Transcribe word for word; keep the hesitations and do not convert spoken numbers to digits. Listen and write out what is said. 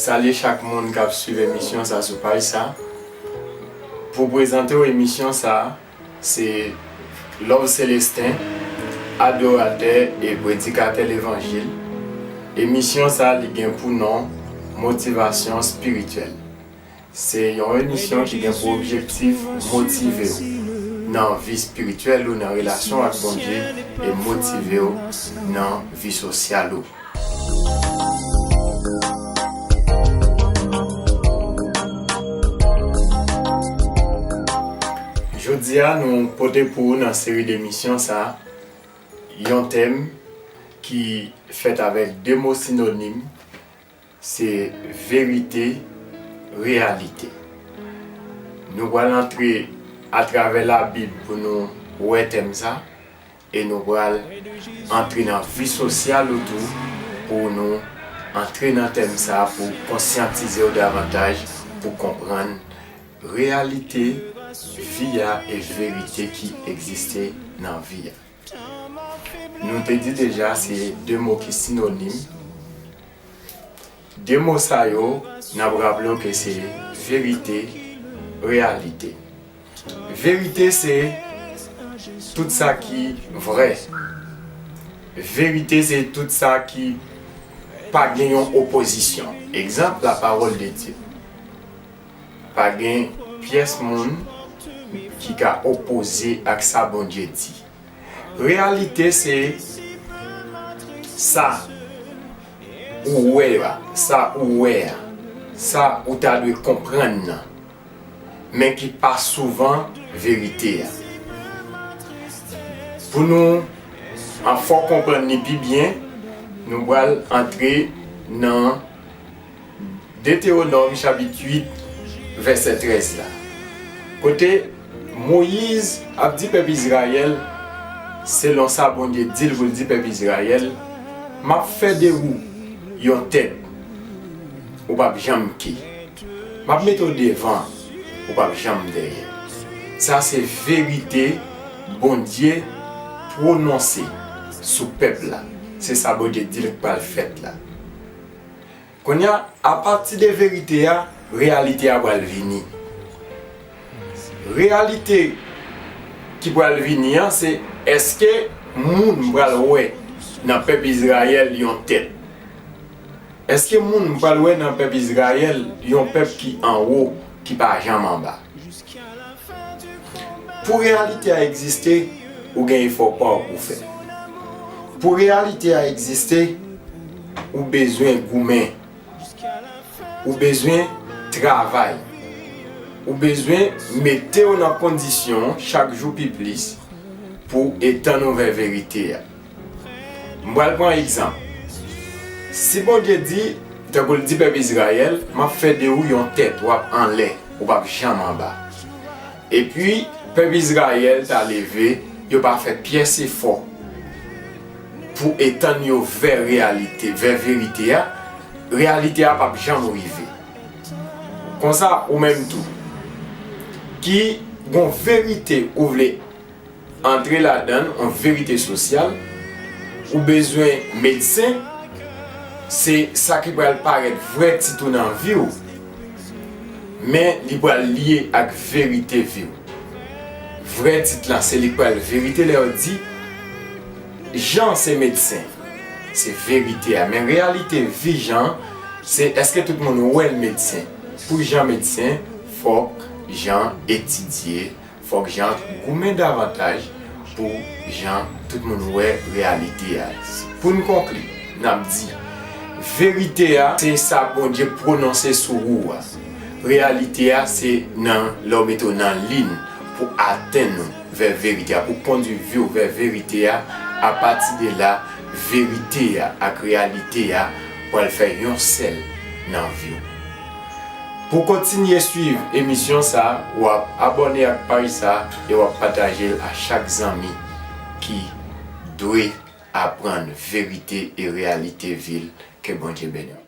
Salye chak moun k ap swiv emisyon sa sou paj sa. Pou prezante w emisyon sa, se Love Celestin, adoratè e predikatè levanjil. Emisyon sa, li gen pou non Motivasyon Espirityèl. Se yon emisyon ki gen pou objektif motive w nan vi espirityèl ou, nan relasyon ak Bondye, e motive w nan vi sosyal ou. Jodi a, nou pote pou ou nan seri de emisyon sa, yon tèm ki fèt avèk de mo sinonim, se verite, reyalite. Nou pral antre atravè Labib pou nou wè tèm sa, e nou pral antre nan vi sosyal ou tou pou nou antre nan tèm sa, pou konsyantize w davantaj, pou konprann reyalite vi a e verite ki egziste nan vi a. Nou te di deja, se de mo ki sinonim. De mo sa yo, n ap raple w ke se verite, reyalite. Verite se tout sa ki vrè. Verite se tout sa ki pa gen yon opozisyon. Egzanp, la parole de Dieu. Pa gen pyès moun ki ka opoze ak sa Bondye di. Reyalite se sa ou wè a, sa ou wè a, sa ou ta dwe konprann nan, men ki pa souvan verite a. Pou nou an fò konprann li pi byen, nou pral antre nan Detewonòm chapit uit, vèsè trèz la, kote Moyiz ap di pèp Izrayèl, selon sa Bondye di l pou l di pèp Izrayèl, "M ap fè de ou yon tèt ou p ap janm ke. M ap mete w devan, ou p ap janm dèyè." Sa se verite Bondye pwononse sou pèp la. Se sa Bondye di l k pral fèt la. Kounye a, apati de verite a, reyalite a pral vini. Reyalite ki pral vini an, se èske moun pral wè nan pèp Izrayèl yon tèt? Èske moun pral wè nan pèp Izrayèl yon pèp ki anwo, ki pa janm anba? Pou reyalite a egziste, ou gen efò pa w pou fè. Pou reyalite a egziste, ou bezwen goumen. Ou bezwen travay. Ou bezwen mete w nan kondisyon chak jou pi plis pou etann ou vè verite a. M pral pran egzanp. Si Bondye di, tankou l di pèp Izrayèl, "M ap fè de ou yon tèt, w ap anlè, ou p ap janm anba." Epi, pèp Izrayèl ta leve, yo pa fè pyès efò pou etann yo vè reyalite, vè verite a, reyalite a p ap janm rive. Konsa, ou menm tou, ki gon verite ou vle antre ladan l, yon verite sosyal, ou bezwen medsen, se sa ki pral parèt vrè tit ou nan vi w, men li pral lye ak verite vi w. Vrè tit la, se li k pral verite lè yo di, Jan se medsen, se verite a, men reyalite vi Jan, se èske tout moun wè l medsen. Pou Jan medsen, fòk Jan etidye, fòk Jan goumen davantaj pou Jan tout moun wè reyalite a. Pou n konkli, n ap di, verite a, se sa Bondye pwononse sou ou a. Reyalite a, se nan lè w mete w nan liy pou atenn ou vè verite a, pou kondui vi w vè verite a. Apati de la, verite a ak reyalite a pral fè yon sèl nan vi w. Pou kontinye swiv emisyon sa, w ap abòne ak paj sa e w ap pataje l a chak zanmi ki dwe aprann verite e reyalite vi l. Ke Bondye beni w.